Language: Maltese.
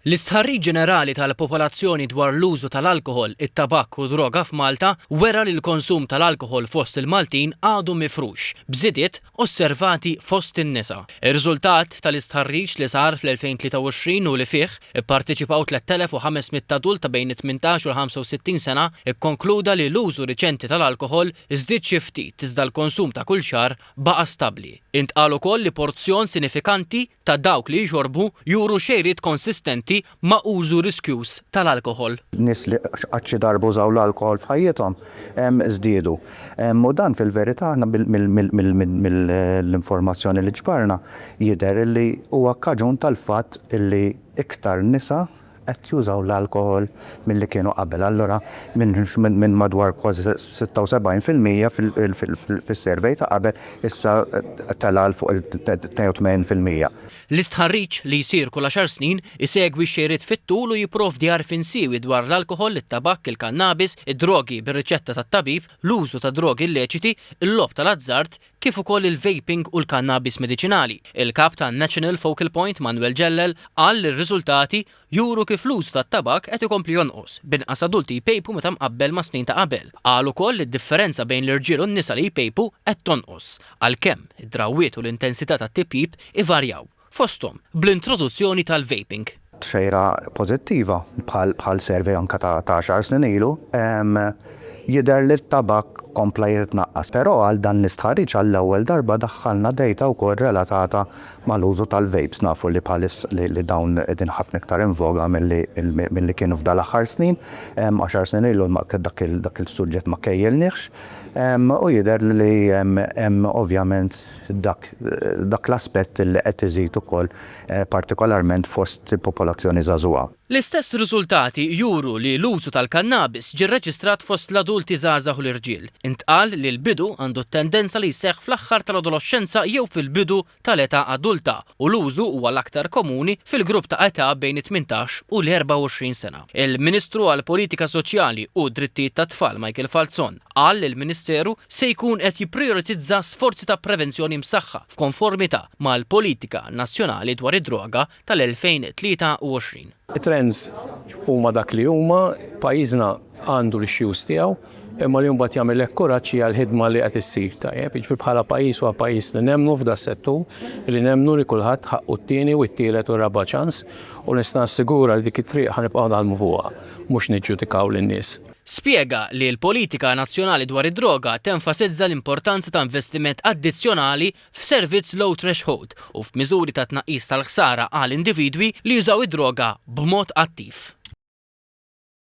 L-istħarriġ ġenerali tal-popolazzjoni dwar l-użu tal-alkoħol, it-tabakk u d-droga f'Malta wera li l-konsum tal-alkoħol fost il-Maltin għadu mifrux, b'żidiet osservati fost in-nisa. Ir-riżultat tal-istħarriġ li sar fl-2023 u li fih ipparteċipaw 3,500 adult ta' bejn it-18 u l-65 sena kkonkluda li l-użu riċenti tal-alkoħol żdied xi ftit iżda l-konsum ta' kull xahar baqa' stabbli. Intqal ukoll li porzjon sinifikanti ta' dawk li jxorbu juru xejriet konsistenti ma' użu riskjuż tal-alkoħol. Nies li qatt xi darba użaw l-alkoħol f'ħajjithom żdiedu. U dan fil-verità aħna mill-informazzjoni li ġbarna jidher li huwa kaġun tal-fatt li iktar nisa qed jużaw l-alkoħol milli kienu qabel. Allura minn madwar kważi 76% fis-survey ta' qabel issa tela' 'l fuq il-82%. L-istħarriġ, li jsir kull għaxar snin, isegwi x-xejriet fit-tul u jipprovdi għarfien siewi dwar l-alkoħol, it-tabakk, il-kannabis, id-drogi bir-riċetta tat-tabib, l-użu ta' drogi illeċiti, il-logħob tal-azzard, kif ukoll il-vaping u l-kannabis mediċinali. Il-Kap tan-National Focal Point Manuel Gellel qal li r-riżultati juru kif l-użu tat-tabakk qed ikompli jonqos, b'inqas adulti jpejpu meta mqabbel mas-snin ta' qabel. Qal ukoll li d-differenza bejn l-irġiel u n-nisa li jpejpu qed tonqos, għalkemm id-drawwiet u l-intensità tat-tipjip ivarjaw. Fosthom bl-introduzzjoni tal-vaping. Xejra pożittiva, bħal survey anke ta' għaxar snin ilu, jidher li t-tabakk kompla jitnaqqas. Però għal dan l-istħarriġ għall-ewwel darba daħħalna data wkoll relatata mal-użu tal-vapes. Nafu li bħaliss li dawn qegħdin ħafna iktar in voga milli kienu f'dal-aħħar snin. Għaxar snin ilu dak il-suġġett ma kejjilniehx. U jidher li hemm ovvjament dak dak l-aspett li qed iżid ukoll partikolarment fost il-popolazzjoni żagħżugħa. L-istess riżultati juru li l-użu tal-kannabis ġie rreġistrat fost l-adulti żgħażagħ u l-irġiel. Intqal li l-bidu għandu t-tendenza li jseħħ fl-aħħar tal-adoloxxenza jew fil-bidu tal-età adulta u l-użu huwa l-aktar komuni fil-grupp ta' età bejn it-18 u l-24 sena. Il-Ministru għall-Politika Soċjali u d-Drittijiet tat-Tfal Michael Falzon qal li l-Ministeru se jkun qed jipprijoritizza sforzi ta' prevenzjoni msaħħa f'konformità mal-Politika Nazzjonali dwar id-Droga tal-2023. It-trends huma dak li huma, pajjiżna għandu l-issues tiegħu, imma li mbagħad jagħmillek kuraġġ hija l-ħidma li qed issir, tajjeb, jiġifieri bħala pajjiż huwa pajjiż li nemmnu f'das-settur, li nemmnu li kulħadd ħaqqu t-tieni u t-tielet u r-raba' ċans u nista' nassigura li dik it-triq ħa nibqgħu naħdmu fuqha, mhux niġġudikaw lin-nies. Spjega li l-politika nazzjonali dwar id-droga tenfasizza l-importanza ta' investiment addizzjonali f'servizz low threshold u f'miżuri ta' tnaqqis tal-ħsara għal individwi li jużaw id-droga b'mod attiv.